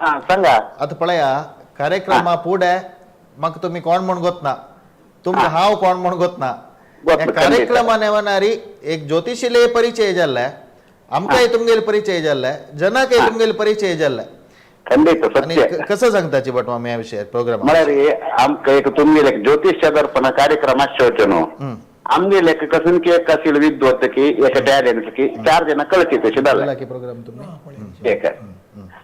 हा सांगा. आतां पळया कार्यक्रमा फुडें म्हाका तुमी कोण म्हूण गोतना, तुमकां हांव कोण म्हूण गोतना. गोत ह्या कार्यक्रमान येवनारी एक ज्योतिशिले परिचय जाल्ले, आमकांय तुमगेले परिचय जाल्ले, जनाकय तुमगेले परिचय जाल्ले. खंडित आनी सत्य. कसं सांगताची बट मामी ह्या विशयार प्रोग्राम? म्हळ्यार आमकां एक तुमगेले एक ज्योतिष दर्पण कार्यक्रम आसचे न्हू, आमगेले एक कसून की एक आशिल्ले विद्वत की एक टॅलेंट की चार जाणां कळची तशें जालें. की प्रोग्राम तुम्ही. एक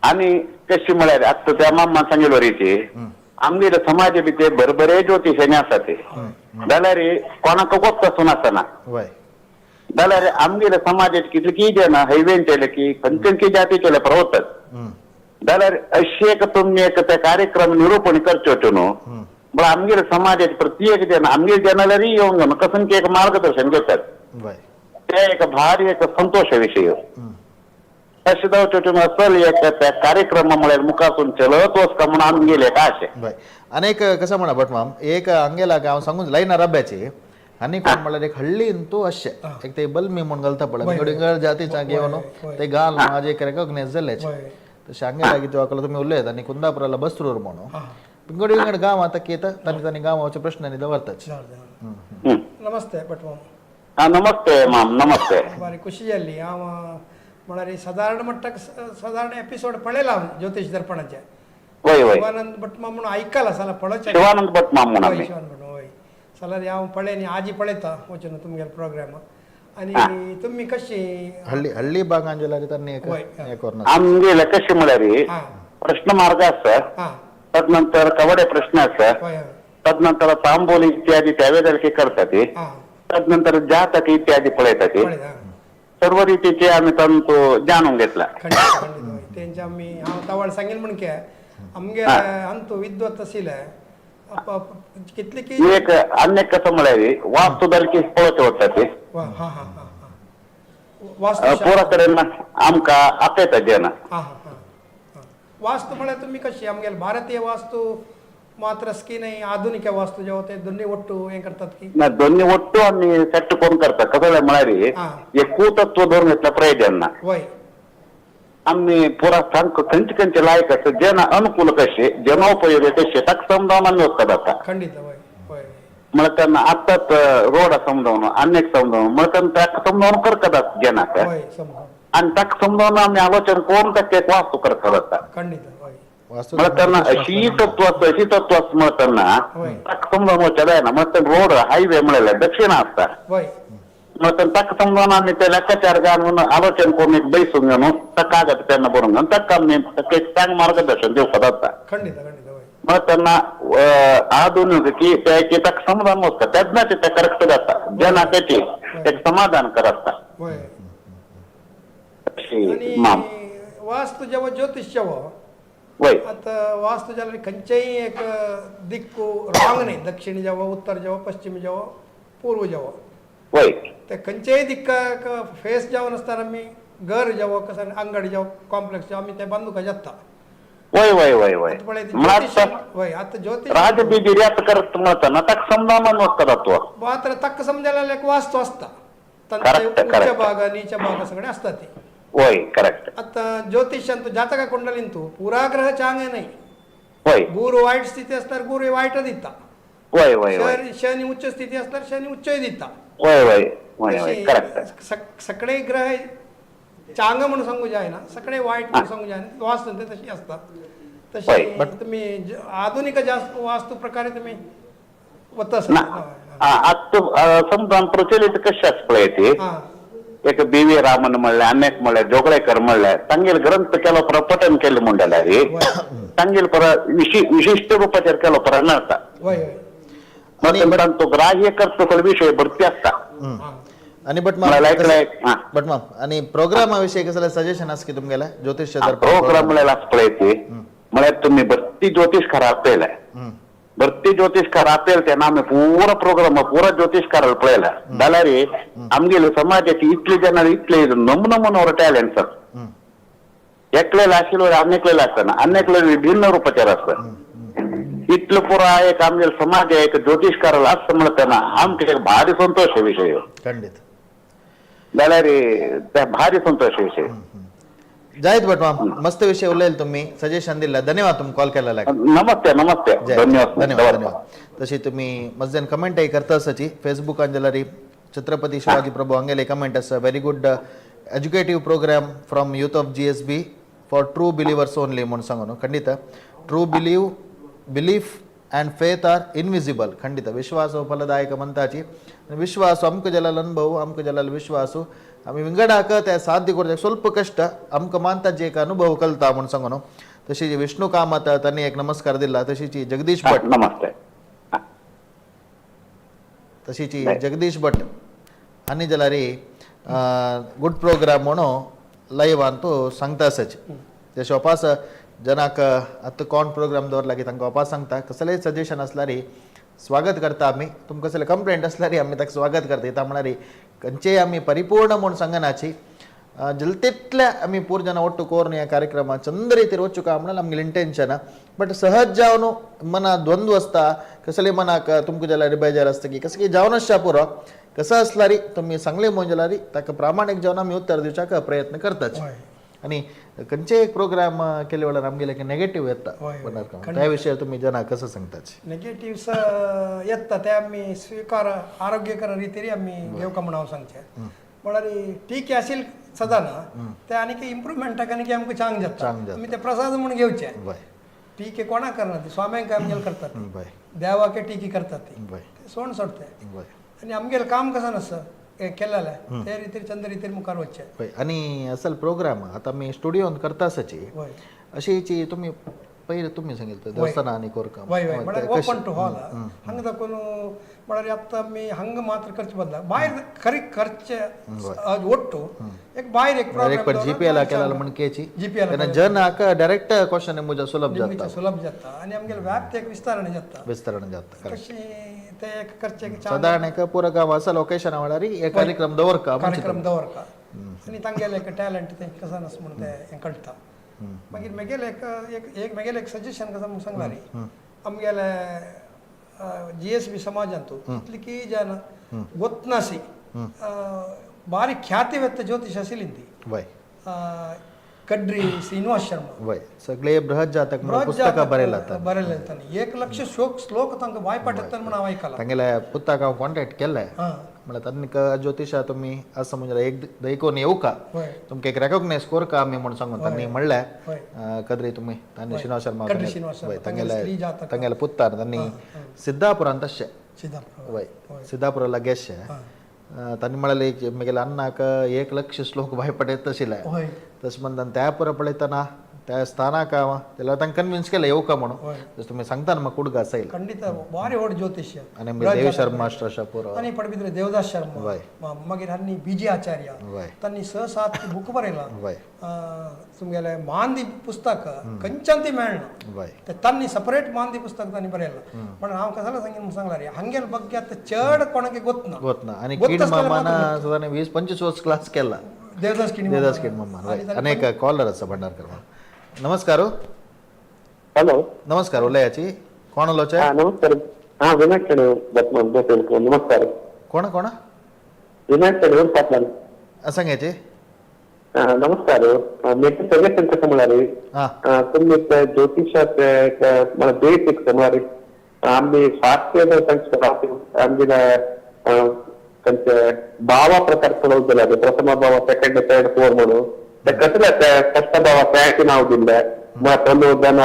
आणि कशी म्हळ्यार आत्तां त्या माम्मान सांगिल्लो रिती आमगेले समाज बी ते बरबरे ज्योतिशांनी आसा ते, जाल्यार कोणाक गोत आसून आसना. वय. जाल्यार आमगेले समाजात कितली जाणां हैवेंचेले की खंयचे की जातीचेले प्रवतात, जाल्यार अशी एक तुमी एक ते कार्यक्रम निरूपण करचो न्हू, म्हळ्यार आमगेले समाजात प्रत्येक जण आमगेले जनाल्यारूय येवन घेवन कसून की एक मार्गदर्शन घेतात. वय. ते एक भारी एक संतोष विषय अशें जावचें न्हू. असल एक त्या कार्यक्रम म्हळ्यार मुखासून चलत वचता म्हणून आमगेले एक आशे. वय. आनी एक कसं म्हणा भट माम, एक अंगेला हांव सांगून लायनार अभ्याची आनी कोण म्हणल्यार एक हळ्ळी इंतू अशें एक ते बल्मी म्हूण घालता पळय, विंगड विंगड जातीच्या घेवन ते घाल माझे एक रेकॉग्नायज जाल्लेच. तशें हांगे लागीं तुका तुमी उलयत आनी कुंदापुराला बसरूर म्हणून विंगड विंगड गांव आतां की येता तांणी तांणी गांवाचे प्रश्न आनी दवरताच. ನಮಸ್ತೆ ಭಟ್ಮಾಮ. हा, नमस्ते माम, नमस्ते. ಬಾರಿ ಖುಷಿಯಲ್ಲಿ ಅವ म्हळ्यार सादारण मट्टाक सादारण एपिसोड पळयला हांव ज्योतिष दर्पणाचे. वय वय. शिवानंद भट म्हणून ऐकला साला पळोवचें. शिवानंद भट माम म्हणून हय. आमी. शिवानंद भट हय, जाल्यार हांव पळयनी आजी पळयता वचून तुमगेलो प्रोग्राम आनी तुमी कशी हಳ್ಳಿ हಳ್ಳಿ भागान जाल्यार तांणी एक वय. हें करून आमगेले कशें म्हळ्यार प्रश्न मार्ग आसा, तदनंतर कवडे प्रश्न आसा, हय तदनंतर तांबोल इत्यादी त्यावेळी करतात, तदनंतर जातक इत्यादी पळयतात. पळयता. सर्व रीतीचे आमी तांचो जाणून घेतला. खंडित खंडित हय. तेंचे आमी हांव तवळ सांगील म्हण की आमगे अंतू विद्वत आशिल्ले कितली की एक अन्य कसं म्हळ्यार वास्तू दलकी पळोवचे वता ते. वा हां हां हां हां वास्तु. पुरा कडेन आमकां आपयता जेना. हां हां हां हां वास्तू म्हळ्यार तुमी कशी आमगेले भारतीय वास्तू मात्र की नाही आधुनिक वास्तू जेव्हा ते दोन्ही ಒಟ್ಟು हें करतात की? ना, दोन्ही ಒಟ್ಟು आमी सेट करून करता. कसं जालें म्हळ्यार एक कुतत्व धरून घेतला प्रयोजन ना. आमी पुरा सामको खंयचे खंयचे लायक आसा, जेना अनुकूल कशे, जनोपयोगी कशे ताका समजावन आमी वचता जाता. खंडित वय वय. म्हळ्यार तेन्ना आतांच रोड समजावन आनी एक समजावन म्हळ्यार तेन्ना ताका समजावन करता जाता जेनाक. वय समज. आनी ताका समजावन आमी आलोचन करून ताका एक वास्तू करता जाता. खंडित वय. वास्तू म्हळ्यार तेन्ना अशी तत्व आसता, अशी तत्व आसता म्हळ्यार तेन्ना ताका समजावन वचचें जायना. म्हळ्यार तेन्ना रोड हायवे म्हळ्यार दक्षिण आसता, म्हळ्यार तेन्ना ताका समजावन आमी ते लेक्काचार घालून आलोचन करून एक बैसून घेवन ताका कागद पेन्ना बरोवन घेवन ताका आमी ताका एक चांग मार्गदर्शन दिवपाक जाता. खंडित खंडित वय. मग त्यांना आधुनिक की त्या की ताका समाधान वचता तेन्ना ते करेक्ट जाता, जेन्ना तेची एक समाधान करता. वय. अशी आनी माम. वास्तू जेव्हा ज्योतिष जेव्हा आता वास्तू जाल्यार खंयचेय एक दिक्कू रॉंग न्ही, दक्षिण जेव्हा, उत्तर जेव्हा, पश्चिम जेव्हा, पूर्व जेव्हा, ते खंयचेय दिक्काक फेस जावन आसतना आमी घर जेव्हा कसं अंगड जेव्हा, कॉम्प्लेक्स जेव्हा आमी ते बांदूंक जाता. वय वय वय वय. आतां पळय म्हळ्यार ज्योतिष वय आतां ज्योतिष राजबीजी रेत करत म्हणताना ताका समजावन वचता तो. मात्र तक्क समजायला एक वास्तू असता तांचे उच्च भाग नीच भाग सगळे असतात ते. वय, करेक्ट. आता ज्योतिषांतू जातक कुंडलींतू पुरा ग्रह चांगे नाही. गुरु वाईट स्थिती असल्यावर गुरु वाईट दिता. वय वय वय. शनी उच्च स्थिती असल्यावर शनी उच्चय दिता. वय वय वय वय, करेक्ट. तशी सगळे ग्रह चांग म्हणून सांगू जायना, सगळे वाईट म्हणून सांगू जायना. वास्तू ते तशी असतात तशी तुम्ही आधुनिक जास्त वास्तू प्रकारे तुम्ही वत ना असाल. आतां समजा प्रचलित कशें आसा पळय ती एक बी व्ही रामन म्हणलें, अनेक म्हणलें, जोगळेकर म्हणलें, तांगेले ग्रंथ केलो परत पठण केलें म्हूण जाल्यार तांगेले परत विशिश्ट रुपाचेर केलो परत मेळटा. वय वय. मग तांचो ग्राह्य करतो सगळे विशय भरती आसता. आनी बट मला माम ऐकलंय, हा. बट माम आनी प्रोग्रामा विशयी कसले सजेशन आसा की तुमगेले ज्योतिष दर्पण? प्रोग्राम म्हळ्यार आसा पळय ती म्हळ्यार तुम्ही भरती ज्योतिषकार आपयले, भरती ज्योतिषकार आपयले तेन्ना आमी पुरो प्रोग्राम पुरो ज्योतिषकार पळयला जाल्यार आमगेले समाजाची इतले जाणां इतले नमुनो टॅलेंट सर एकलेले आशिल्ले आनी एकलेले आसना, आनी एकले विभिन्न रुपाचेर आसता. इतलो पुरो एक आमगेले समाज एक ज्योतिषकार आसता म्हणटा आमकां एक भारी संतोष विशय. खंडित. जाल्यार ते भारी संतोष विशय. जायत भट माम, मस्त विषय उलयल तुम्ही, सजेशन दिला, धन्यवाद तुम्ही कॉल केलेला. नमस्ते नमस्ते, धन्यवाद. धन्यवाद धन्यवाद. तशी तुम्ही मस्त जण कमेंटही करता असाची. फेसबुक अंजलारी छत्रपती शिवाजी प्रभू हंगेले कमेंट आसा, very good educative program from youth of GSB for true believers only म्हणून सांगून. खंडित true belief and faith are invisible. ಖಂಡಿತ ವಿಶ್ವಾಸವು ಫಲದಾಯಕ ಮಂತಾಚಿ. ವಿಶ್ವಾಸ ಅಮುಕ ಜಲಾಲ್ ಅನುಭವ, ಅಮುಕ ಜಲಾಲ್ ವಿಶ್ವಾಸ आमी विंगडाक ते साध्य करच्याक ಸ್ವಲ್ಪ कष्ट आमकां मानता जे एक अनुभव कलता म्हूण सांगून. तशी विष्णू कामत तांणी एक नमस्कार दिला. तशीची जगदीश भट. नमस्ते. तशीची जगदीश भट हांणी जाल्यार गुड प्रोग्राम म्हणून लायव्हान तो सांगता आसाची. तशें अपास जनाक आतां कोण प्रोग्राम दवरला की तांकां अपास सांगता, कसलेय सजेशन आसल्यार स्वागत करता आमी. तुमकां कसले कंप्लेंट आसल्यार आमी ताका स्वागत करता. इता म्हळ्यार खंयचेय आमी परिपूर्ण म्हूण सांगनाची, जलतेतल्या आमी पूर ಜನ ಒಟ್ಟು ಕೋರ್ನ ह्या कार्यक्रमात चंद रितीर वचूं काय म्हणून आमगेलें इंटेन्शन. बट सहज जावन मना द्वंद्व आसता, कसले मनाक तुमकां जाल्यार बेजार आसता की कसं की जावन आसच्या पुरो. कसं आसल्यार तुमी सांगले म्हूण जाल्यार ताका प्रामाणीक जावन आमी उत्तर दिवच्याक प्रयत्न करताच. आनी खंयचेय एक प्रोग्राम केले वेळार आमगेले नेगेटीव येता भंडारकर, त्या विशयार तुमी जनाक कसं सांगताच? नेगेटिव्स येता ते आमी स्वीकार आरोग्यकर रितीर आमी घेवका म्हूण हांव सांगचें. म्हळ्यार टीके आशिल्ल सदां ते आनीक इम्प्रुवमेंटाक आनीक आमकां चांग जाता. चांग जाता. आमी ते प्रसाद म्हूण घेवचे. टीके कोणाक करना ती, स्वाम्यांक आमगेले करतात ती. देवाके टीके करतात ती. ते सोण सोडते. आनी आमगेलें काम कसं आसा हें केलेलें ते रितीर चंद रितीर मुखार वचचें. हय, आनी असल प्रोग्राम आतां आमी स्टुडियोन करता आसाची. अशीची तुमी पयलीं तुमी सांगितलं देवस्थाना आनी कोरका. वय वय, म्हळ्यार ओपन टू हॉल हांगा दाखोवन. म्हळ्यार आतां आमी हांगा मात्र करचे बदला भायर खरी खर्च ಒಟ್ಟು एक भायर एक एक पण प्रोग्राम जीपीएल केला म्हण केची GPL. तेन्ना जनाक डायरेक्ट क्वेश्चन मुजा सुलभ जाता. सुलभ जाता आनी आमगेले व्याप्ती एक विस्तारण जाता. विस्तरण जाता, correct. तशी ते एक करचे एक सादारण एक पुरो गांव आसा लोकेशन म्हळ्यार हे कार्यक्रम दवरका. कार्यक्रम दवरका आनी तांगेले एक टॅलंट तें कसं आसा म्हूण तें हें कळटा. मागीर म्हगेलें एक एक एक म्हगेलें एक सजेशन कसं म्हूण सांगला न्ही, आमगेले जीएसबी समाजांतू इतली की जन ಗೊತ್ತನಾಸಿ ಭಾರಿ ಖ್ಯಾತಿ ವೆತ್ತ ಜ್ಯೋತಿಷ ಸಿಲಿಂದಿ ಕಡ್ರಿ ಶ್ರೀನಿವಾಸ್ ಶರ್ಮಾ. वय, सगळे बृहत जातक म्हणून पुस्तकां बरयला. बरयलें तांणी 1 लक्ष श्लोक श्लोक तांकां बायपाट येता म्हणून हांव आयकलां. तांगेले पुताक हांव कॉन्टॅक्ट केल्लें. म्हळ्यार तांकां ज्योतिशा तुमी असं म्हणजे एक दैकोन येवका, तुमकां एक रेकॉग्नायज करका आमी म्हूण सांगून तांणी म्हणलें. कद्री तुमी तांणी श्रीनिवास शर्मा. कद्री श्रीनिवास शर्मा. वय, तांगेले स्त्री जातक. तांगेले पुत्तार तांणी सिद्धापुरांत तशें. सिद्धापूर. वय, सिद्धापुरा लागेशे तांणी म्हणलें एक म्हगेल्या अन्नाक 1 लक्ष श्लोक बायपाट येता आशिल्ले. तशें म्हणटा त्या पुरो पळयतना त्या स्थानाक हांव जाल्यार तांकां कन्विन्स केलें येवका म्हणून. तशें तुमी सांगता म्हाका कुडगा आसा. ಖಂಡಿತ ಭಾರಿ ಹೊಡ್ ಜ್ಯೋತಿಷ್ಯ. आनी आमगे देवी शर्मा मास्टर आसा पुरो. आनी पडबिद्रे देवदास शर्मा. मागीर हांणी बीजी आचार्य. तांणी 6-7 बुक बरयला. तुमगेले मांदी पुस्तक खंयच्यान ती मेळना. ते तांणी सपरेट मांदी पुस्तक तांणी बरयला. पण हांव कसलो सांगीन म्हूण सांगला रे, हांगेल ಬಗ್ಗೆ आतां चड कोणाक गोतना. गोतना आनी गोत कीड आसल्यार मामान मात्र सुद्दां 20-25 वर्स क्लास केला. देवदास किणी. देवदास कीड मामान. वय, अनेक कॉलर आसा. भंडारकर मामा, नमस्कार हो. हॅलो. नमस्कार, उलयाची कोण उलोवचें? हा, नमस्कार. हा, विनायक शेणवी बसवेल. नमस्कार. कोण कोण? विनायक शेणवी पाटलान. सांगायची. हा, नमस्कार. मी सजेशन कसं म्हळ्यार तुम्ही ते ज्योतिषात एक मला बेसिक्स म्हळ्यार आम्ही शास्त्रीय आमगेले खंयचे भावा प्रकार पळोवंक गेल्यार प्रथम भाव, सेकंड, थर्ड, फोर म्हणून ते कसले ते फस्ट भावा त्याचे नाव दिल्ले म्हळ्यार तनु धन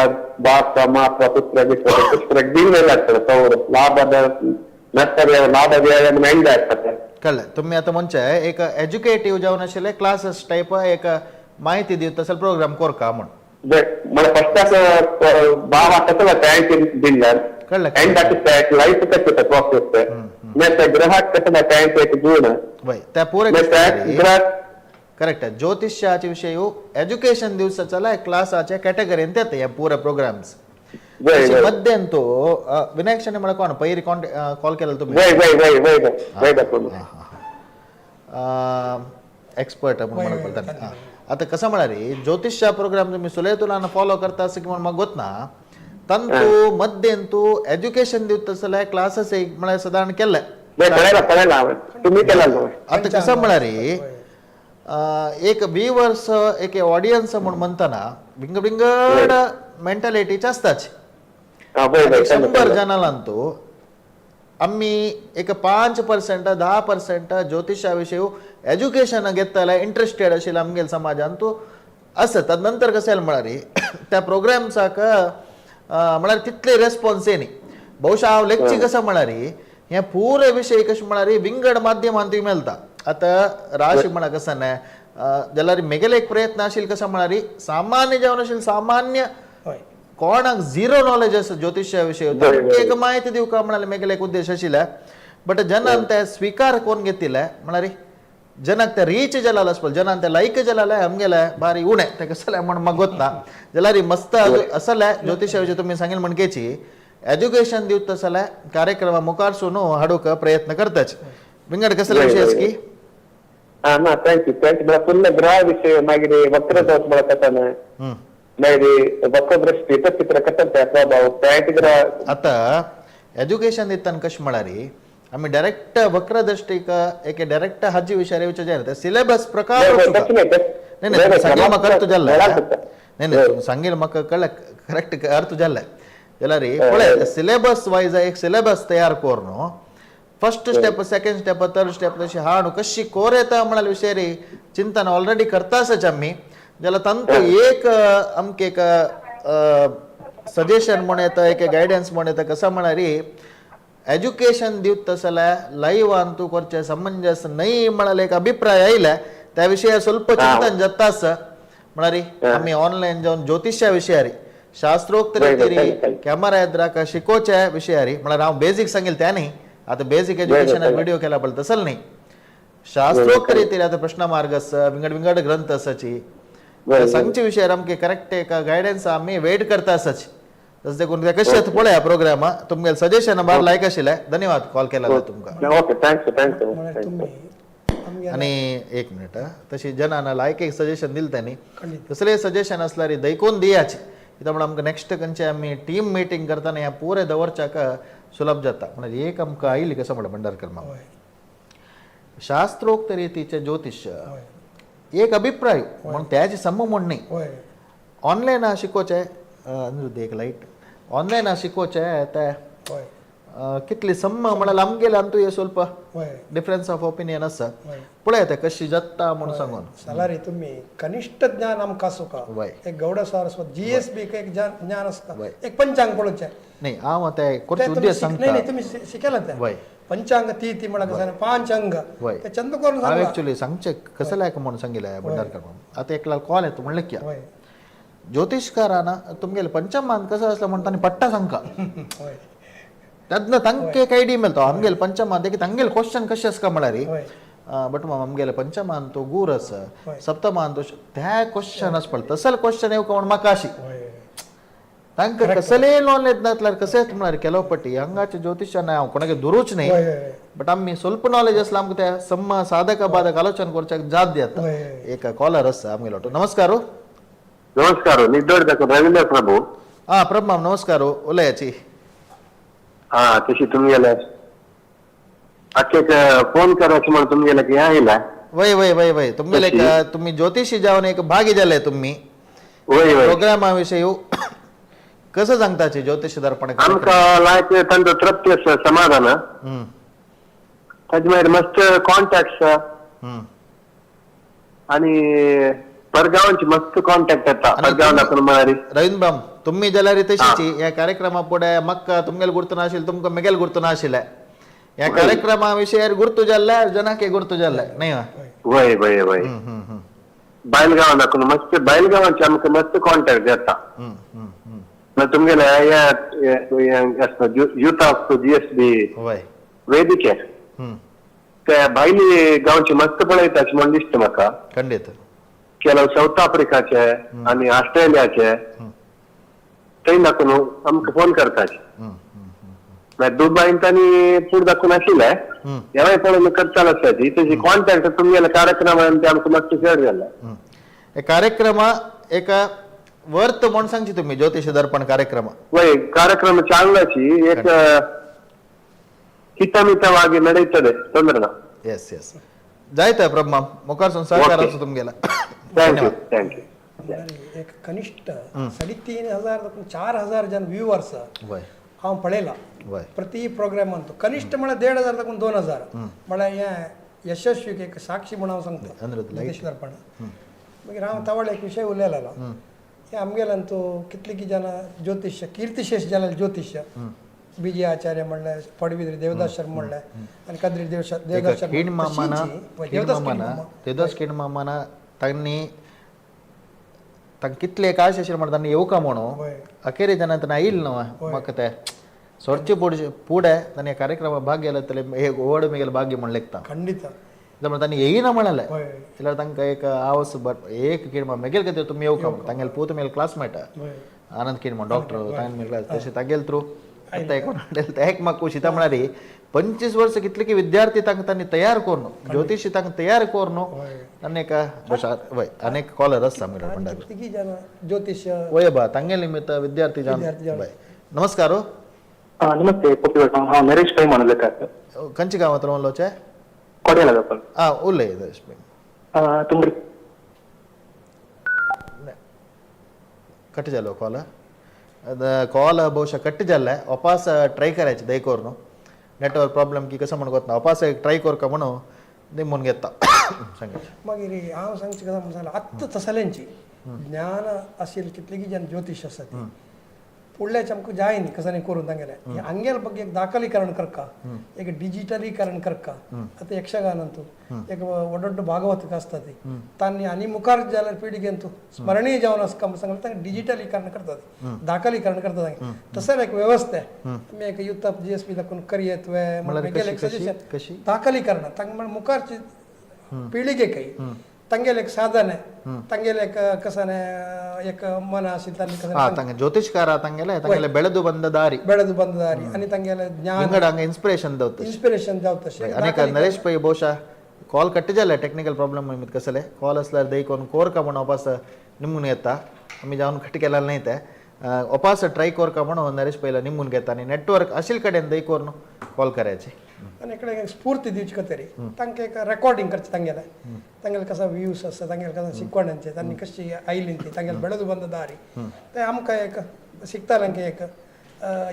बाप मात्र पुत्र गित्र पुत्र दिल्ले लागतले तौर ಲಾಭದ ನಷ್ಟ ಲಾಭ ವ್ಯಯ ಎಂಡ್ ಆಗ್ತದೆ. कळ्ळें. तुम्ही आतां म्हणचे एक एज्युकेटीव जावन आशिल्ले क्लासीस टायप एक माहिती दिवता तसो प्रोग्राम कोरका म्हूण. म्हळ्यार फस्टाक भाव कसलो टँक दिल्ले. कळ्ळें. एंड लायफ कशें प्रोसेस ಮತ್ತೆ ग्रहाक कसले टँक एक गुण. वय, त्या पुरे. ಮತ್ತೆ ग्रह. करेक्ट, ज्योतिष्याचे विषय एज्युकेशन दिवसाचा क्लासाच्या कॅटेगरीन येता हे पुरे प्रोग्राम्स. वय वय. मध्यंतू विनायक शेणवी म्हळ्यार कोण पयर कॉल केलेलो तुमी? वय वय वय वय वय दाखवून. एक्सपर्ट म्हणून म्हणत पडटा. आता कसं म्हळ्यार ज्योतिष्या प्रोग्राम तुम्ही सुलय तुला फॉलो करता असं की म्हणून म्हाका गोत ना. ತಂತು ಮಧ್ಯಂತೂ ಎಜುಕೇಶನ್ दिवता क्लासेस एक म्हळ्यार सादारण केल्ले. वय, कळायला कळायला हांवें तुम्ही केला न्हय. आता कसं म्हळ्यार एक व्यूवर्स एक ऑडियन्स म्हूण म्हणतना विंगड विंगड मेंटालिटीचे आसताच. 100 जनांतू आमी एक 5% 10% ज्योतिषा विशयी एज्युकेशन घेतले इंट्रस्टेड आशिल्ले आमगेले समाजान तूं आसत. नंतर कशें जालें म्हळ्यार त्या प्रोग्राम्साक म्हळ्यार तितले रेस्पॉन्स येनी. बहुशा हांव लेखची कसं म्हळ्यार हे पुरे विशय कशें म्हळ्यार विंगड माध्यमांत मेळटा. आतां राशी म्हळ्यार कसं न्हय जाल्यार मेगेले एक प्रयत्न आशिल्ले कसं म्हळ्यार सामान्य जावन आशिल्ले सामान्य कोणाक झिरो नॉलेज आसा ज्योतिषा विशयी एक माहिती दिवका म्हळ्यार मेगेले एक उद्देश आशिल्ले. बट जनान ते स्विकार कोण घेतिल्ले म्हळ्यार जनाक ते रीच जालें आसपा जनान ते लायक जालें आमगेले बारी उणें ते कसलें म्हण म्हाका गोतना जाल्यार मस्त असले ज्योतिषा विशयी तुमी सांगील म्हणकेची एज्युकेशन दिवता जाल्यार कार्यक्रमा मुखार सून हाडूंक प्रयत्न करताच. विंगड कसले विशय की ना thank you thank you. म्हळ्यार फुल्ल ग्रह विशय मागीर वक्र दोश म्हळ्यार कथन मागीर वक्रदृष्टी चित्र कथन ते प्रभाव ग्रह. आतां एज्युकेशन दितना कशें म्हळ्यार आमी डायरेक्ट वक्रदृष्टीक एक डायरेक्ट हाजी विशयार येवचें जायना, सिलेबस प्रकार. नाही नाही सांगेल म्हाका अर्थ जाल्ले, नाही नाही सांगेल म्हाका कळ्ळें करेक्ट अर्थ जाल्ले. जाल्यार पळय सिलेबस वायज एक सिलेबस तयार करून first step second step third step तशी हाडून कशी कोर येता म्हळ्यार विशय चिंतन ऑलरेडी करतासच आमी. जाल्यार तांकां एक आमकां एक सजेशन म्हण येता, एक गायडन्स म्हण येता. कसं म्हळ्यार एज्युकेशन दिवता जाल्यार लायव्हान तूं करचें समंजस न्हय म्हळ्यार एक अभिप्राय आयले त्या विशयार स्वल्प चिंतन जाता आसा. म्हळ्यार आमी ऑनलायन जावन ज्योतिषा विशयार शास्त्रोक्त रितीरी कॅमेरा येद्राक शिकोवच्या विशयार म्हळ्यार हांव बेजीक सांगील त्या न्ही, आतां बेजीक एज्युकेशनाक व्हिडिओ केला पळय तसले न्ही, शास्त्रोक्त रितीर आतां प्रश्न मार्ग आसा, विंगड विंगड ग्रंथ आसाची सांगचे विशयार आमकां करेक्ट एक गायडन्स आमी वेट करता आसाची. तशें देखून कशें पळया प्रोग्राम तुमगेले सजेशन बार लायक आशिल्लें. धन्यवाद कॉल केला तुमकां. Okay thanks thanks. आनी एक मिनिट तशी जनान लायक एक सजेशन दिलें तांणी, तसले सजेशन आसल्यार दैकून दियाचे कित्याक म्हणून आमकां नेक्स्ट खंयचे आमी टीम मिटींग करतना ह्या पुरे दवरच्याक सुलभ जाता. म्हणजे एक आमकां आयली कसं म्हणटा भंडारकर मामा शास्त्रोक्त रितीचे ज्योतिष एक अभिप्राय म्हणून त्याचे सम म्हण न्ही. ऑनलायन शिकोवचें एक लायट ऑनलायन शिकोवचें ते कितली सम्म म्हळ्यार आमगेले आमतू हे स्वल्प डिफरन्स ऑफ ओपिनियन आसा. पळय ते कशी जाता म्हणून सांगून जाल्यार तुमी कनिष्ठ ज्ञान आमकां आसूका एक गौड सारस्वत जीएसबी एक ज्ञान आसता एक पंचांग पळोवचें न्ही. हांव ते करचे उद्देश सांगता. नाही तुमी शिकयला ते पंचांग ती ती म्हळ्यार कसं 5 अंग ते चंद करून हांव एक्चुअली सांगचें कसं लायक म्हणून सांगिल्लें भंडारकर आतां एकला कॉल येता म्हणलें की ज्योतिषकारान तुमगेले पंचमान कसं आसलें म्हणटा आनी पट्टा सांगका तेन्ना तांकां एक आयडिया मेळटा आमगेले पंचमान देखीत तांगेले क्वेश्चन कशें आसता म्हळ्यार बट मामा आमगेले पंचमान तो गूर आसा सप्तमान तो त्या क्वेश्चन आसता पळय तसले क्वेश्चन येवका म्हण म्हाका अशी तांकां कसलेय नॉलेज नासल्यार कशेंच म्हळ्यार केलो पटी हांगाचे ज्योतिशान हांव कोणाक धरूच न्ही बट आमी स्वल्प नॉलेज आसल्यार आमकां त्या सम्म साधक बाधक आलोचन करच्याक जात दिता. एक कॉलर आसा आमगेलो. नमस्कार. नमस्कार. निड्डोड रवींद्र प्रभू. हा प्रभू माम नमस्कार. उलयाची हा तशी तुमगेले अख्खे फोन करायचे म्हणून तुमगेले की आयला. वय वय वय वय तुमगेले तुम्ही ज्योतिषी जावन एक भागी जाले तुम्ही वय वय प्रोग्रामा विशयी कसं सांगताचे ज्योतिष दर्पण आमकां लायक तांचो तृप्ती आसा समाधान ताजे मागीर मस्त कॉन्टॅक्ट आणि परगावांची मस्त कॉन्टॅक्ट येता परगावान म्हळ्यार. रवींद्र बाब तुम्ही जाल्यार तशीची ह्या कार्यक्रमा फुडें म्हाका तुमगेले गुर्तू नाशिल्लें तुमकां मेगेले गुर्तू नाशिल्लें ह्या कार्यक्रमा विशयार गुर्तू जाल्ले जनाक गुर्तू जाल्ले न्ही. वय वय वय बायल दाखोवन मस्त बायल गांवांची आमकां मस्त कॉन्टॅक्ट येता. तुमगेले युथ ऑफ जीएसबी वेदिके ते भायली गांवची मस्त पळयता अशें म्हण दिसता म्हाका. खंडीत ಕೆಲವು ಸೌತ್ आफ्रिकाचे आणि ऑस्ट्रेलियाचे थंय दाखोवन आमकां फोन करतात. मागीर दुबायन तांणी फूड दाखोवन आशिल्ले हेवय पळोवन करताले आसता तशी कॉन्टॅक्ट तुमगेले कार्यक्रमान ते आमकां मातशें चड जाले. कार्यक्रम एक वर्थ म्हण सांगची तुम्ही ज्योतिष दर्पण कार्यक्रम. वय कार्यक्रम चांगलाची एक ಹಿತಮಿತವಾಗಿ ನಡೆಯುತ್ತದೆ ತೊಂದರೆ. Yes yes. जायत प्रभू माम मुखार सहकार आसा तुमगेला. Thank you thank you. एक कनिष्ठ 3,500 4,000 जन व्ह्यूवर्स हांव पळयला प्रति प्रोग्राम अंतू कनिष्ठ म्हळ्यार 1,500 तकून 2,000 म्हळ्यार हें यशस्वी एक साक्षी म्हूण हांव सांगता ज्योतिश दर्पण. मागीर हांव तवळ एक विशय उलयलेलो हे आमगेल्यांतू कितली जन ज्योतिश्य कीर्तिशेष जाल्यार ज्योतिश्य बी जे आचार्य म्हणलें, पडविद्री देवदास शर्मा म्हणलें आनी कद्री देवदास शर्मा देवदास किणमामान तांणी तांकां कितले काश आशिल्लें म्हणटा तांणी येवका म्हणून अखेरे जेन्ना तांणी आयिल्लें न्हू म्हाका तें सोडचे पुढे तांणी कार्यक्रमा भाग घेतले तले एक व्हड मेगेलें भाग्य म्हण लेखता. खंडित जाल्यार तांणी येयना म्हणलें जाल्यार तांकां एक आवस बट एक किणमा मेगेल खातीर तुमी येवका म्हणून तांगेले पूत मेगेले क्लासमेट आनंद किणमा डॉक्टर तांगे मेगेले क्लास तशें तागेले थ्रू एक म्हाका खुशी म्हळ्यार 25 वर्स कितले की विद्यार्थी तांकां तांणी तयार करून ज्योतिशी तांकां तयार करून आनी वय अनेक कॉलर आसता आमगेले ज्योतिष वय बा तांगेले निमित्त विद्यार्थी जावन. नमस्कार. नमस्ते पोपी हांव नरेश पै म्हणून उलयता. खंयच्या गांवांत उलोवचें? कोड्याला जाता. आं उलय नरेश पै. तुमकां कट जालो कॉल? कॉल ಬಹುಶಃ कट जाल्ले. वापस ट्राय करायचे दय करून नेटवर्क प्रॉब्लम की कसं म्हणून ना वापस ट्राय कर म्हणून निमून घेता सांगायचे. मागीर हांव सांगचें कसं म्हणून सांगलें आत्तां तसल्यांची ज्ञान आशिल्ली कितली जन ज्योतिश आसा ती फुडल्याचे आमकां जाय न्ही कसं न्ही करून तांगेलें हांगेले ಬಗ್ಗೆ एक दाखलीकरण करका, एक डिजिटलीकरण करका. आतां यक्षगानांतू एक व्हड भागवत आसता ती तांणी आनी मुखार जाल्यार पिळगेंतू स्मरणीय जावन आसका म्हूण सांगलें तांकां डिजिटलीकरण करतात, दाखलीकरण करतात. तसं एक व्यवस्था आमी एक युथ ऑफ GSP दाखोवन करयेत वे एक सजेशन दाखलीकरण तांकां म्हळ्यार मुखारची पिळगेकय तांगेलें एक साधन तांगेलें एक कसं एक मन आशिल्लें ज्योतिषಕಾರ तांगेले तांगेले ಬೆಳೆದು ಬಂದ ದಾರಿ ಬೆಳೆದು ಬಂದ ದಾರಿ आनी तांगेलें ज्ञान हांगा इन्स्पिरेशन जावता इन्स्पिरेशन जावता. आनी नरेश पै ಬಹುಶಃ कॉल कट जाले टेक्निकल प्रॉब्लम निमित्त कसले कॉल असल्यार दई कोण कोरका म्हणून वापस निमून येता आमी जावन कट केला न्हय ते वापस ट्राय कोरका म्हणून नरेश पैला निमून घेता आनी नेटवर्क आशिल्ले कडेन दई करून कॉल करायचे आनी इकडे स्फूर्ती दिवची खातीर तांकां एक रेकॉर्डिंग करचें तांगेलें तांगेले कसो व्यूस आसा तांगेले कसो शिकवण्यांचे तांणी कशी आयली ती तांगेले बेळदू बंद दारी ते आमकां एक शिकताल्यांक एक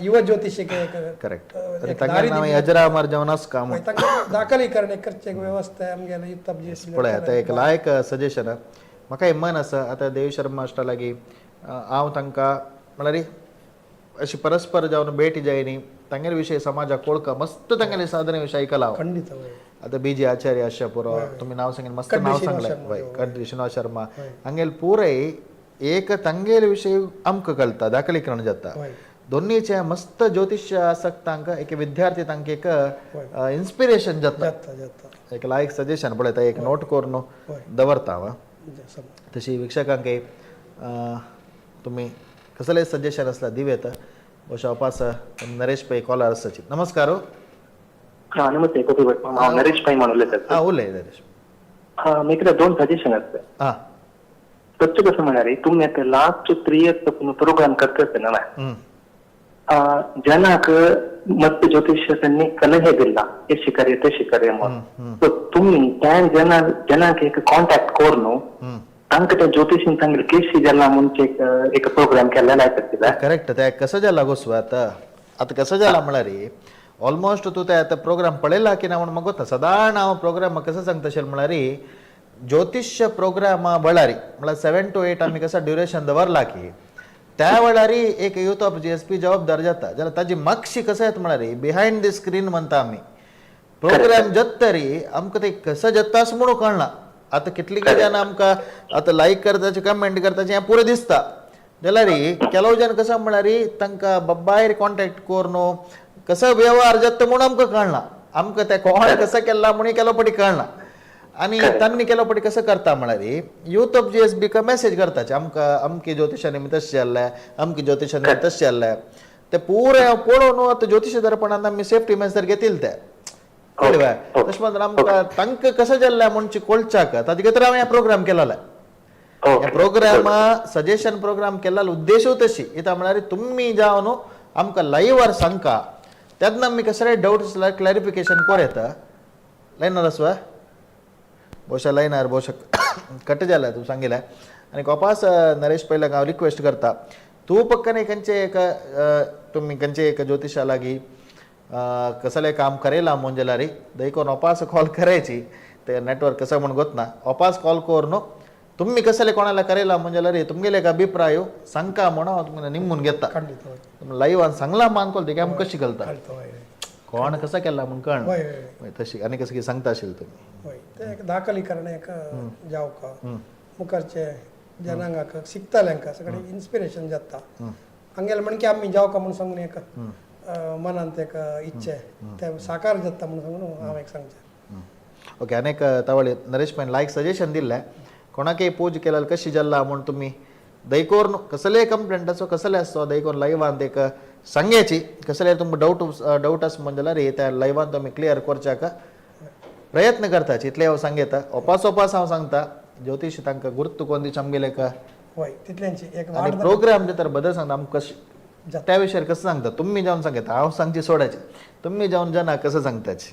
युव ज्योतिषीक एक करेक्ट तांगेले अजरामर जावन आसका तांकां दाखलीकरण एक करचें एक व्यवस्था आमगेले युथ ऑफ पळय आतां एक लायक सजेशन म्हाका एक मन आसा. आतां देवी शर्मा मास्टर लागीं हांव तांकां म्हळ्यार अशी परस्पर जावन भेटी जाय न्ही तांगेले विशय समाजाक वळखा मस्त तांगेले साधने विशय आयकला. खंडित आतां बी जे आचार्य आशा पुरो तुमी नांव सांगलें मस्त नांव सांगलें वय कड्री श्रीनिवास शर्मा हांगेले पुराय एक तांगेले विशय आमकां कळटा दाखलीकरण जाता. दोन्हीचे मस्त ज्योतिष आसक्तांक एक विद्यार्थी तांकां एक इन्स्पिरेशन जाता. एक लायक सजेशन पळयता एक नोट करून दवरता हांव. तशी वीक्षकांक तुमी कसलें सजेशन आसल्यार दिवं येता. ಬಹುಶಃ वापस नरेश पै कॉलर आसाची. नमस्कार. नमस्ते कोपी भट हांव नरेश पै म्हणून उलयता. उलय नरेश. म्हाका दोन सजेशन आसता. सत्य कसं म्हळ्यार तुमी आतां लास्ट 3 इयर्स प्रोग्राम करता ना जनाक मस्त ज्योतिष सलहे दिला हे शिकार्य ते शिकार्य म्हणून सो तुमी त्या जनाक एक कॉन्टॅक्ट करून तांकां त्या ज्योतिषीन सांगले केशी जाला म्हणचे एक प्रोग्राम केल्ले लायता. करेक्ट. ते कसं जाला गोसू आतां आतां कसं जाला म्हळ्यार ऑलमोस्ट तूं ते आतां प्रोग्राम पळयला की ना म्हण म्हाका गोता सदांच हांव प्रोग्राम कसं सांगता अशें म्हळ्यार ज्योतिष्य प्रोग्रामा वेळार म्हळ्यार 7 to 8 आमी कसं ड्युरेशन दवरला की त्या वेळार एक युथ ऑफ GSP जबाबदार जाता. जाल्यार ताजी मागशी कसं येता म्हळ्यार बिहायंड the screen म्हणटा आमी प्रोग्राम जाता आमकां ते कसं जाता अशें म्हणून कळना. आतां कितली जाण आमकां आतां लायक करताचे कमेंट करताचे हें पुरें दिसता. जाल्यार ಕೆಲವು जन कसं म्हळ्यार तांकां बाबायर कॉन्टॅक्ट करून कसो व्यवहार जाता म्हणून आमकां कळना. आमकां ते कोण कसं केला म्हणून केलो पटी कळना. आनी तांणी केलो पटी कसं करता म्हळ्यार युथ ऑफ GSB का मॅसेज करताचे आमकां अमकी ज्योतिषांनी तशें जाल्लें अमकी ज्योतिषांनी तशें जाल्लें ते पुरें पळोवन आतां ज्योतिश दर्पणान आमी सेफ्टी मेजर घेतील ते कळ्ळें. तशें म्हणून आमकां तांकां कसं जाल्लें म्हणचे कळच्याक ताजे खातीर हांवें प्रोग्राम केलेलो. ह्या प्रोग्रामा सजेशन प्रोग्राम केल्लो उद्देशूय तशी इता म्हळ्यार तुमी जावन आमकां लायव्हार सांगका तेन्ना आमी कसले डावट्स क्लॅरिफिकेशन कोर येता. लायनार आसा? ಬಹುಶಃ ಲೈनार ಬಹುशः कट जाला तूं सांगिलें. आनी कोपास नरेश पयल्याक हांव रिक्वेस्ट करता, तूं पक्कने खंयचे एक तुमी खंयचे एक ज्योतिशा लागीं कसलें काम करेला म्हूण जाल्यार देखून ओपास कॉल करायची, ते नेटवर्क कसं म्हूण गोतना ओपास कॉल करून तुम्ही कसले कोणाला करेला म्हूण जाल्यार तुमगेले एक अभिप्राय सांगका म्हूण हांव तुमकां निमून घेता. खंडीत हय. लायव्हान सांगला मान कॉल ते आमकां कशी कळटा कळटा हय कोण कसं केला म्हूण कळना. हय हय हय, तशी आनी कसं कितें सांगता आशिल्लें तुमी. हय, ते एक दाखलीकरण एक जावका मुखारचे जनांगाक शिकताल्यांक सगळें इन्स्पिरेशन जाता. हांगेले म्हणके आमी जावका म्हूण सांगून एक मनांत एक इच्छे ते साकार जाता म्हूण सांगून हांव एक सांगचें. ओके, आनी एक तावळी नरेश पैन लायक सजेशन दिल्लें, कोणाकय पूज केल्यार कशी जाल्ला म्हूण तुमी दयकोरून कसलेय कंप्लेंट आसो कसले आसो दयकोरून लायव्हान एक सांगयाची, कसले तुमकां डावट आसा म्हूण जाल्यार त्या लायव्हान तुमी क्लियर करच्याक प्रयत्न करताची. इतलें हांव सांगता, ओपास ओपास हांव सांगता ज्योतिश तांकां गुर्त कोन्न दिवचें आमगेलें एक हय, तितल्यांची एक आनी प्रोग्राम तर बदल सांगता आमकां कशें त्या विशयार कसं सांगता तुमी जावन सांगता, हांव सांगची सोडाची, तुमी जावन जना कसं सांगताची.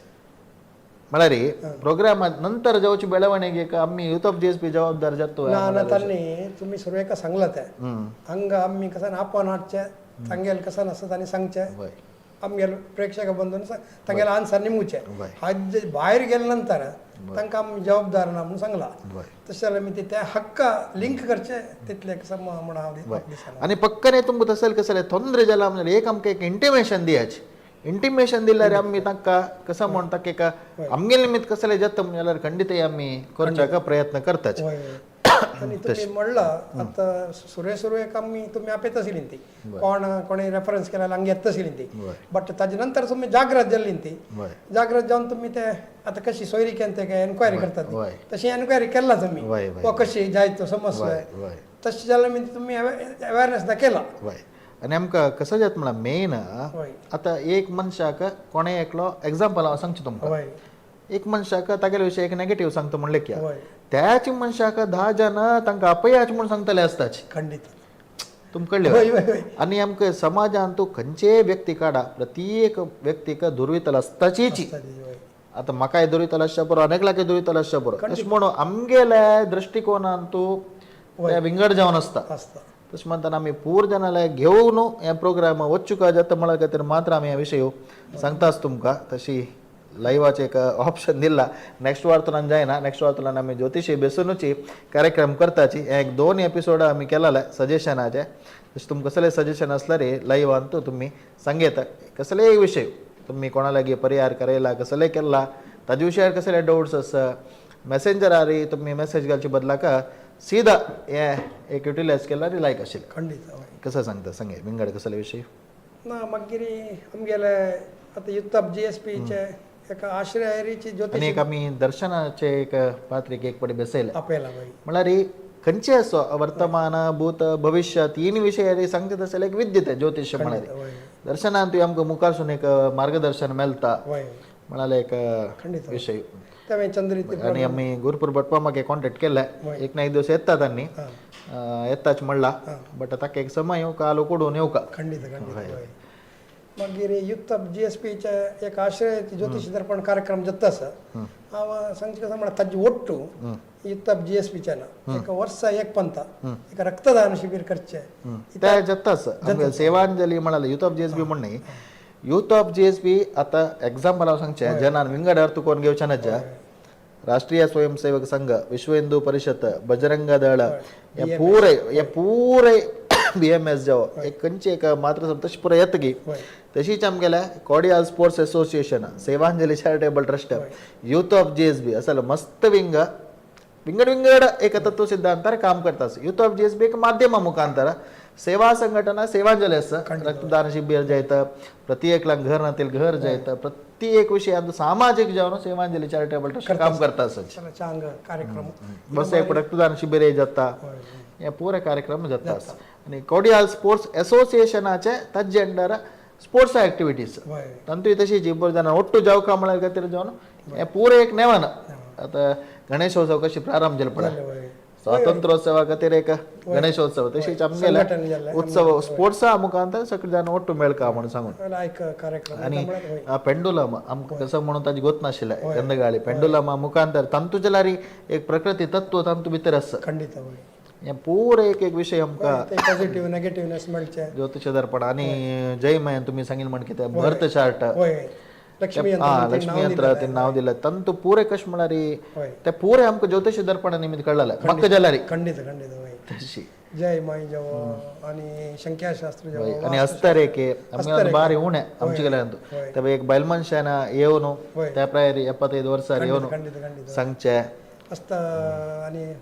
म्हळ्यार प्रोग्रामा नंतर जावची बेळवणीक एक आमी युथ ऑफ जीएसपी जबाबदार जातो. ना ना, तांणी तुमी सुरवेक सांगला तें हांगा आमी कसं आपोवन हाडचें तांगेले कसं आसता तांणी सांगचें आमगेले प्रेक्षक बंधून तांगेले आन्सर निमूचे. हाजे भायर गेले नंतर तांकां आमी जबाबदार ना म्हणून सांगला. तशें जाल्यार आमी ते हक्क लिंक करचे तितले कसं म्हूण हांव दिसना. आनी पक्कने तुमकां तसले कसले ತೊंದರೆ जाला म्हणजे एक आमकां एक इंटिमेशन दियाचे, इंटिमेशन दिल्यार आमी तांकां कसं म्हूण ताका एक आमगेले निमित्त कसले जाता म्हूण जाल्यार खंडीत आमी करच्याक प्रयत्न करताचे. हय हय. आनी तुमी म्हणलां आतां सुरवे सुरवेक आमी तुमी आपयता आशिल्ली ती कोण कोणी रेफरन्स केल्यार हांगा येता आशिल्ली ती, बट ताजे नंतर तुमी जागृत जाल्ली ती, जागृत जावन तुमी ते आतां कशी सोयरीकेन ते एनक्वायरी करतात तशी एनक्वायरी केला तुमी वा कशी जायत तो समस्या तशें जाल्यार आमी तुमी अवेरनेस दाखयला. वय, आनी आमकां कसं जाता म्हळ्यार मेन आतां एक मनशाक कोणें एकलो एग्जाम्पल हांव सांगचें तुमकां, एक मनशाक तागेले विशय एक नेगेटीव सांगता म्हणलें की त्याच मनशाक 10 जाण तांकां अपयाच म्हूण सांगतले आसताच. खंडीत तुमकां कळ्ळें. आनी आमकां समाजान तूं खंयचेय व्यक्ती काडा प्रत्येक व्यक्तीक दुर्वितल आसताचीच. आतां म्हाकाय दुर्वितल आसच्या पुरो, अनेकलाकय दुर्वितल आसच्या पुरो, तशें म्हणून आमगेल्या दृश्टिकोनान तूं विंगड जावन आसता. तशें म्हणटाना आमी पूर जनाले घेवन हे प्रोग्राम वच्चुका जाता म्हळ्यार खातीर मात्र आमी हे विशय सांगताच तुमकां. तशी लायव्हाचें एक ऑप्शन दिला, नेक्स्ट वारतुलान जायना, नेक्स्ट वारतुलान आमी ज्योतिशी बेसुनूची कार्यक्रम करताची. हे एक 2 एपिसोड आमी केलेले सजेशनाचे, तशें तुमकां कसले सजेशन आसल्यार लायव्हान तुमी सांगयता कसलेय विशय तुमी कोणा लागीं परिहार करयला कसले केला ताजे विशयार कसले डाउट्स आसा मेसेंजरार तुमी मेसेज घालचे बदलाक सीधा हे एक युटिलायज केल्यार लायक आशिल्लें. खंडीत. कसं सांगता सांगे विंगड कसले विशय ना मागीर आमगेले आतां युथ ऑफ जीएसपीचे एका आश्रयारीची ज्योतिश आनी एक आमी दर्शनाचे एक पात्रीक एक पटी बसयले आपयला बाई म्हळ्यार खंयचे असो वर्तमान भूत भविष्य तीन विशयारी सांगता तशें एक विद्येत ज्योतिष म्हळ्यार दर्शनान तुवें आमकां मुखारसून एक मार्गदर्शन मेळटा म्हळ्यार एक विशय. आनी आमी गुरुपूर भटपामाक कॉन्टेक्ट केले, एक ना एक दिवस येता तांणी येताच म्हणला, बट ताका एक समय येवका आलो कोडून येवका. खंडीत खंडीत. मागीर युथ ऑफ जीएसपीचे एक आश्रय ज्योतिष दर्पण कार्यक्रम जाता आसा हांव सांगचें कसं म्हळ्यार ताजी ಒಟ್ಟು युथ ऑफ जीएसपीच्या ना एक वर्सा एक पंता एक रक्तदान शिबीर करचें ते जाता आसा सेवांजली म्हळ्यार युथ ऑफ जीएसपी म्हण न्ही, युथ ऑफ जीएसपी आतां एग्जाम्पल हांव सांगचें जनान विंगड अर्थ कोण घेवचें ना, राष्ट्रीय स्वयंसेवक संघ, विश्व हिंदू परिषद, बजरंग दळ, हे पुरे हे पुरे BMS जावं एक खंयची एक मात्र तशी पुराय येतगी. तशीच आमगेल्या Kodial sports association, Sevanjali charitable trust, youth of GSB असं मस्त विंग विंगड विंगड एक तत्व सिद्धांतार काम करता. युथ ऑफ जीएसबी एक माध्यमा मुखांतर सेवा संघटना सेवांजली आसा, रक्तदान शिबीर जायत, प्रत्येकला घर नातील घर जायत, प्रत्येक विशयांत सामाजिक जावन सेवांजली चॅरिटेबल ट्रस्ट काम करता आसा. चांग कार्यक्रम बस एक रक्तदान शिबीर जाता, हे पुरे कार्यक्रम जाता. आनी कोडियाल स्पोर्ट्स एसोसिएशनाचे ताजे अंडर स्पोर्ट्स ऍक्टिव्हिटीज तांतूय तशी जी बरें जाणां ಒಟ್ಟು जावका म्हळ्यार खातीर जावन हे पुरे एक नेमान आतां गणेशोत्सव कशी प्रारंभ जालो पळय स्वातंत्र्योत्सवा खातीर एक गणेशोत्सव तशीच आमगेले उत्सव स्पोर्ट्सा मुखांतर सगळे जाण ಒಟ್ಟು मेळका म्हणून सांगून लायक कार्यक्रम आणि पेंडुलम आमकां कसं म्हणून ताजी गोत नाशिल्लें गंधगाळी पेंडुलम मुखांतर तांतू जाल्यार एक प्रकृती तत्व तांतू भितर आसा. खंडित हे पुरो एक एक विशय आमकां पॉझिटिव्ह नेगेटिव्हनेस मेळचे ज्योतिष दर्पण. आणि जय मायन तुम्ही सांगील म्हण कितें बर्थ चार्ट, लक्ष्मी लक्ष्मी यंत्र ते नाव दिलं तंतु पुरे कश म्हळ्यार ते पुरे आमकां ज्योतिष दर्पणा निमित्त कळलें म्हाका जाल्यार खंडित खंडित वय तशी जय माई जव आणि संख्याशास्त्र जव आणि हस्तरेखे आमगे बारी उणे आमचे गेल्यान तेव्हा एक बायल मनशान येवन त्या प्रायर 75 वर्सार येवन खंडित खंडित सांगचे हस्त आणि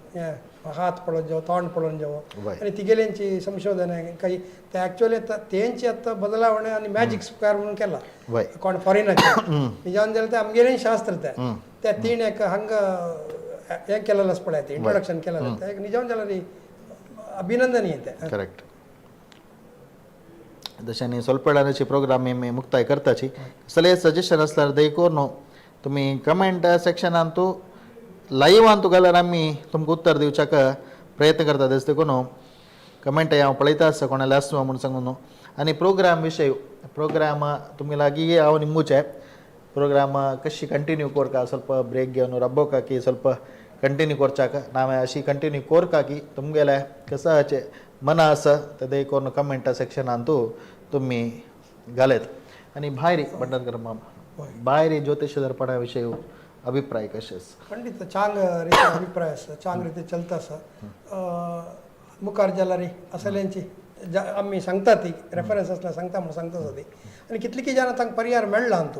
हात पळोवन जावं तोंड पळोवन जावं आणि तिगेल्यांची संशोधन काही ते ॲक्च्युअली तेंची आतां बदलावणे आणि मॅजिक स्क्वेअर म्हणून केला कोण फॉरेनाचे निजान जाल्यार ते आमगेलें शास्त्र ते त्या तीन एक हांगा हें केलेलें आसा पळय ते इंट्रोडक्शन केलेलें ते एक निजान जाल्यार अभिनंदनीय ते. करेक्ट. तशें ಸ್ವಲ್ಪ वेळान प्रोग्राम आमी मुक्ताय करताची. कसलें सजेशन आसल्यार दय करून तुमी कमेंट सेक्शनांतू लायव्हांतू घाल्यार आमी तुमकां उत्तर दिवच्याक प्रयत्न करता. तशें देखून कमेंट हांव पळयता आसता कोणाले आसूं म्हूण सांगून न्हू. आनी प्रोग्राम विशय प्रोग्राम तुमगे लागीं हांव निमगुचें प्रोग्राम कशी कंटिन्यू कोरका ಸ್ವಲ್ಪ ब्रेक घेवन रब्बोका की ಸ್ವಲ್ಪ कंटिन्यू करच्याक नावें अशी कंटिन्यू कोरका की तुमगेले कसाचे मना आसा ते दय करून कमेंट सेक्शनांतू तुमी घालेत. आनी भायरी भंडारकर माम भायरी ज्योतिष दर्पणा विशय अभिप्राय कशें आसा? ಖಂಡಿತ ಚಾಂಗ್ ರೀತಿ ಅಭಿಪ್ರಾಯ आसा, चांग रीती चलता आसा. मुखार जाल्यार असल्यांची आमी सांगता ती रेफरन्स आसल्यार सांगता म्हणून सांगता आसा ती. आनी कितलीं जाणां तांकां पर्यार मेळ्ळा अंतू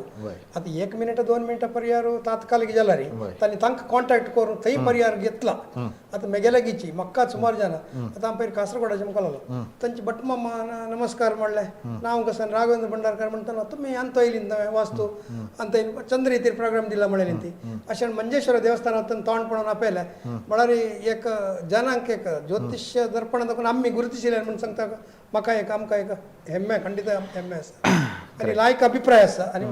आतां 1 मिनट 2 मिनटां पर्यार तात्कालीक जाल्यार तांणी तांकां कॉन्टॅक्ट करून थंय पर्यार घेतला. आतां मेगेले लागींची म्हाका सुमार जाणां आतां आमी पयर कासरगोडाचे मुखार तांची भटमामा नमस्कार म्हणलें नांव कसं राघवेंद्र भंडारकर म्हणटाना तुमी अंत येयली नवें वास्तू अंत चंद्र येतीर प्रोग्राम दिला म्हणलें ती. अशें मंजेश्वर देवस्थानांत तोंड पळोवन आपयलें म्हळ्यार एक जनांक एक ज्योतिष्य दर्पण दाखोवन आमी गुरुतिशिले म्हूण सांगता म्हाका एक आमकां एक हेम्मे खंडित हेम्मे आसा आनी लायक अभिप्राय आसा. आनी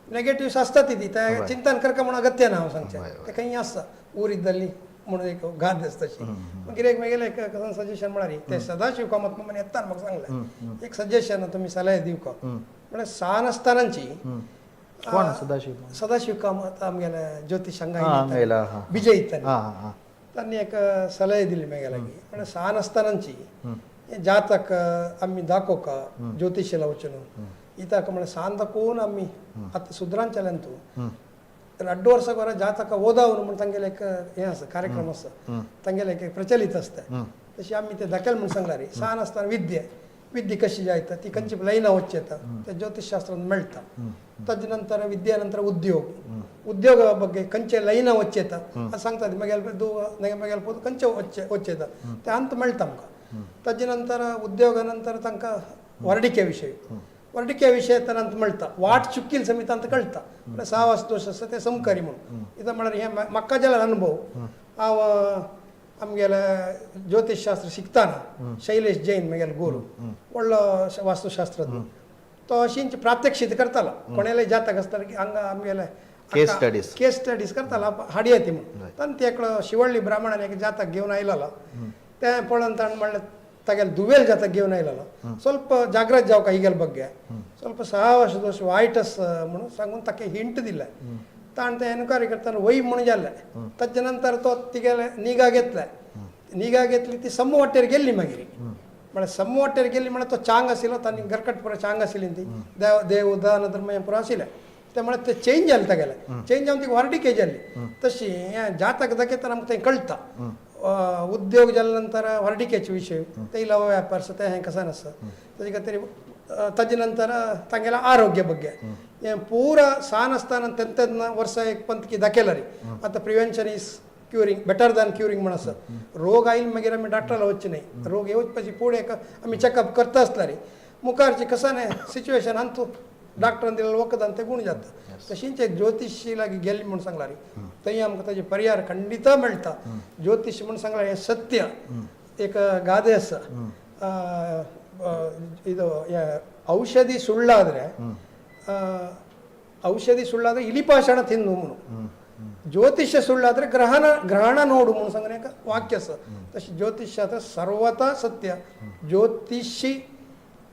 नेगेटिव्स आसता ती ते चिंतन करका म्हणून अगत्य ना हांव सांगचें ते खंय आसता उरिद्दली म्हणून एक गाद आसता तशी. मागीर एक मेगेलें एक सजेशन म्हळ्यार ते सदाशिव कामत मामान येता म्हाका सांगलें एक सजेशन तुमी सलहे दिवका म्हळ्यार सान आसतनाची कोण सदाशिव सदाशिव कामत आमगेले ज्योतिश हांगा विजय इत्तानी तांणी एक सलहे दिली मेगे लागीं म्हळ्यार सान आसतनाची जातक आमी दाखोवका ज्योतिषाला वचून इताक म्हळ्यार सान दाखोवन आमी आतां सुद्रांच्याल्यान तूं 2 वर्सां बरें जातक ओदावन म्हूण तांगेलें एक हें आसा कार्यक्रम आसा तांगेलें एक प्रचलित आसता तशी आमी ते दाखयल म्हूण सांगला रे सान आसतना विद्या विद्या कशी जायता ती खंयची लायना वचचें येता ते ज्योतिषशास्त्रांत मेळटा. ताजे नंतर विद्या नंतर उद्योग उद्योगा ಬಗ್ಗೆ खंयचे लायना वचचें येता आतां सांगता मेगेले दू मेगेले पोत खंयचे वचचें वचचें येता ते अंत मेळटा आमकां. ताजे नंतर उद्योगा नंतर तांकां वर्डिके विशय वर्डिके विशय तर अंत मेळटा वाट चुकील समेत अंत कळटा म्हळ्यार सावास दोश आसता ते समकारी म्हणून इतां म्हळ्यार हें म्हाका जाल्यार अनुभव हांव आमगेले ज्योतिषशास्त्र शिकतना शैलेश जैन मेगेले गुरू व्हडलो वास्तुशास्त्रज्ञ तो अशींच प्रात्यक्षित करतालो कोणाले जातक आसता की हांगा आमगेले केस स्टडीज केस स्टडीज करतालो हाडया ती म्हणून. ताणें ते एकलो शिवळ्ळी ब्राह्मणान एक जातक घेवन आयलेलो तें पळोवन ताणें म्हणलें तागेले दुवेल जातक घेवन आयलेलो ಸ್ವಲ್ಪ ಜಾಗ್ರತೆ जावका हिगेले ಬಗ್ಗೆ ಸ್ವಲ್ಪ ಸಹವಾಸ ದೋಷ वायट आसा म्हणून सांगून ताका हिंट दिलें. ताणें तें एनक्वायरी करतना वय म्हणून जालें. ताजे नंतर तो तिगेले निगा घेतले निगा घेतली ती सम्म वाटेर गेल्ली मागीर म्हळ्यार सम्म वाटेर गेल्ली म्हळ्यार तो चांग आशिल्लो तांणी गरकट पुरो चांग आशिल्ली ती देव देव दान धर्म हें पुरो आशिल्लें ते म्हळ्यार ते चेंज जालें तागेलें चेंज जावन तिका व्हार्डिके जाली तशी हें जातक दाखयतना आमकां तें कळटा. उद्योग जाल्या नंतर व्हार्डिकेचे विशय ते लव व्यापार आसा तें हें कसान आसा ताजे खातीर ताजे नंतर तांगेल्या आरोग्य ಬಗ್ಗೆ हें पूरा सान आसतना तेन्ना वर्सा एक पंतकी दाखयला रे आतां prevention is curing better than curing म्हण आसा. रोग आयल मागीर आमी डॉक्टराला वचचें न्हय रोग येवचे पशी फुडें एक आमी चॅकअप करता आसला रे मुखारचें कसां न्हय सिच्युएशन अंतू डॉक्टरान दिलेलें वखदान तें गुण जाता. तशींच एक ज्योतिशी लागीं गेली म्हूण सांगला रे थंय आमकां ताजे पर्याय खंडित मेळटा. ज्योतिश म्हूण सांगला हें सत्य एक ಗಾದೆ आसा ಇದು ಔಷಧಿ ಸುಳ್ಳಾದರೆ ಔಷಧಿ ಸುಳ್ಳಾದರೆ ಇಲಿಪಾಷಾಣ ತಿಂದು म्हणून. ज्योतिष्य सुಳ್ಳು ग्रहण ग्रहण ನೋಡು म्हणून सांगून एक वाक्य आसा. तशें ज्योतिष्य सर्वता सत्य. ज्योतिषी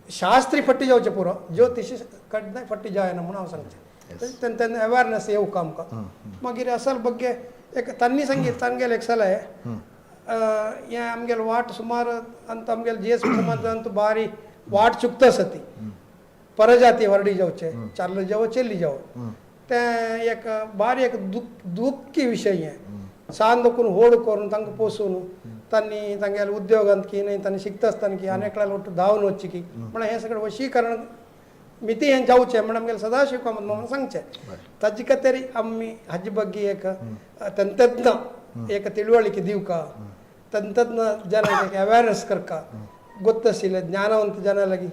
शास्त्री फट्टी जावचें पुरो, ज्योतिषी कडल्यान फट्टी जायना म्हणून हांव सांगचें. तेन्ना अवेरनेस येवंक आमकां. मागीर असल बग्गे एक तांणी सांगीत तांगेले एक सलाय हें आमगेले वाट सुमार अंत आमगेले जी एस पी समाजांत बारी वाट चुकता आसा ती परजाती वर्डी जावचे चाल्ल जावो चेल्ली जावो तें एक बारी एक दुख्खी विशय हें. सान दोकून होड करून तांकां पोसून तांणी तांगेले उद्योगांत की न्हय तांणी शिकता आसतना की आनी एकल्यान ಒಟ್ಟು धांवन वचचें की म्हळ्यार हें सगळें वशीकरण मिती हें जावचें म्हण आमगेले सदाशिव कामत मामान सांगचें. ताजे खातीर आमी हाजे ಬಗ್ಗೆ एक ತಂತ್ರಜ್ಞ एक ತಿಳುವಳಿಕೆ ದಿವ್ಕ ತಂತ್ರಜ್ಞ ಜನಕ್ಕೆ ಅವೇರ್ನೆಸ್ ಕರ್ಕ ಗೊತ್ತಿಲ್ಲ ಜ್ಞಾನವಂತ ಜನಲಾಗಿ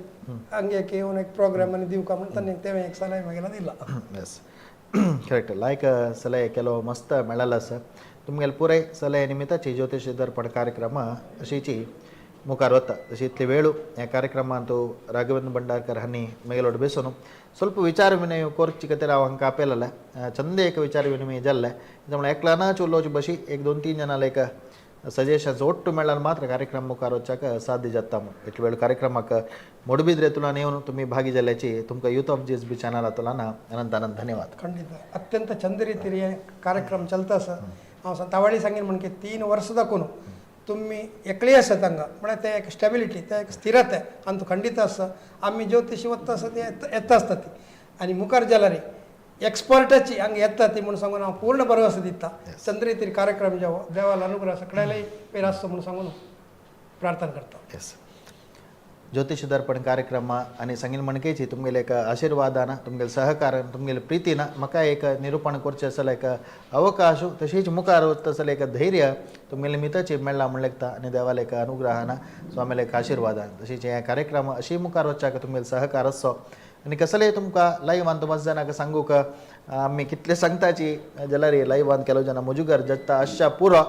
ಹಂಗೆ ಇವನ ಪ್ರೋಗ್ರಾಮ್ ಅನ್ನು ದಿವ್ಕ म्हण ತನ್ನ ತೇವೆ एक ಸಲಹೆ ಮಾಗಿರೋದಿಲ್ಲ. Yes correct. लायक ಸಲಹೆ ಕೆಲವು ಮಸ್ತ್ मेळ्ळा आसा तुमगेले पुराय सलहे निमित्ताची ज्योतिष दर्पण कार्यक्रम अशीची मुखार वता. तशी इतली वेळू ह्या कार्यक्रमांत राघवेंद्र भंडारकर हांणी मेगेलोड बेसून ಸ್ವಲ್ಪ ವಿಚಾರ ವಿನಿಮಯ कोरची खातीर हांव हांकां आपयलेलें. चंद एक विचार विनिमय जाल्लें त्यामुळे एकल्यानच उलोवचे बशी एक दोन तीन जाणां एक सजेशन्स ಒಟ್ಟು मेळ्ळ्यार मात्र कार्यक्रम मुखार वचपाक साध्य जाता म्हूण. इतले वेळ कार्यक्रमाक मोडबिद्रे तुला येवन तुमी भागी जाल्याची तुमकां youth of G S B चॅनला तुला अनंत अनंत धन्यवाद. ಖಂಡಿತ ಅತ್ಯಂತ ಚಂದ ರೀತಿಯ ಕಾರ್ಯಕ್ರಮ चलता आसा. हांव तावाडी सांगीन म्हण की 3 वर्स दाखोवन तुमी एकली आसात हांगा म्हळ्यार तें एक स्टेबिलिटी, तें एक स्थिरता आनी खंडीत आसा. आमी ज्योतिशी वता आसा ते येता आसता ती आनी मुखार जाल्यार एक्सपर्टाची हांगा येता ती म्हूण सांगून हांव पूर्ण भरवसो दिता. चंद्र रीतीर कार्यक्रम जावो, देवाला अनुग्रह सगळ्यालाय पेर आसचो म्हूण सांगून प्रार्थना करता. एस. ज्योतिष दर्पण कार्यक्रम आनी सांगील म्हणकेची तुमगेले एक आशीर्वादान, तुमगेले सहकारान, तुमगेले प्रितीन म्हाका एक निरुपण करचें आसलें एक अवकाश तशीच मुखार वता आसलें एक धैर्य तुमगेले मिताची मेळ्ळा म्हण लेगता आनी देवाले एक अनुग्रहान स्वामीले एक आशीर्वादान तशीच हे कार्यक्रम अशी मुखार वचपाक तुमगेले सहकार आसचो. आनी कसलेय तुमकां लायव्हान मस्त जाणांक सांगूंक आमी कितले सांगताची जाल्यार लायव्हान केलो जाणां मुजुगर जत्ता आशा पुरो.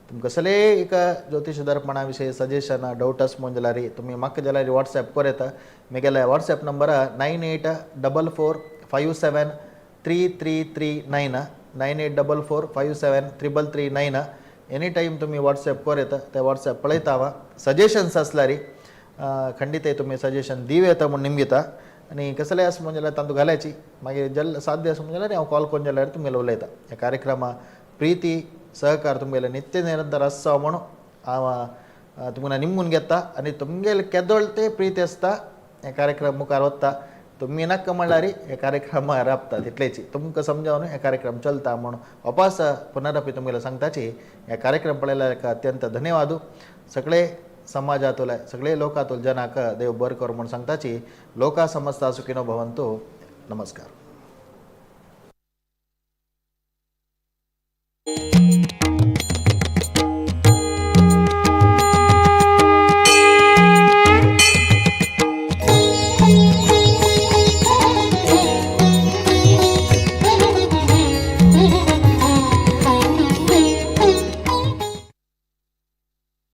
तुमकां कसलेय एक ज्योतिष दर्पणा विशयी सजेशन डावट आस म्हूण जाल्यार तुमी म्हाका जाल्यार वॉट्सॅप कर येता. म्हगेले वॉट्सॅप नंबर 9844573339, 9844573339. Any time तुमी वॉट्सॅप कर येता. ते वॉट्सॅप पळयता हांव. सजेशन्स आसल्यार खंडीत तुमी सजेशन दिवं येता म्हूण निमगिता. आनी कसलेय आसा म्हूण जाल्यार तातूंत घाल्याची मागीर जल साध्य आसा म्हूण जाल्यार हांव कॉल करून जाल्यार तुमगेले उलयता. ह्या कार्यक्रमा प्रिती सहकार तुमगेले नित्य निरंतर आसचो म्हणून हांव तुमकां निमगून घेता. आनी तुमगेले केदोळ ते प्रिती आसता हे कार्यक्रम मुखार वता. तुमी नाका म्हणल्यार हे कार्यक्रम राबता तितलेची तुमकां समजावन हे कार्यक्रम चलता म्हूण वापस पुनरपी तुमगेले सांगताची. हे कार्यक्रम पळयल्यार अत्यंत धन्यवाद. सगळे समाजातले सगळे लोकांतले जनाक देव बरें कर म्हूण सांगताची. लोका समस्ता सुखिनो भवंतु. नमस्कार.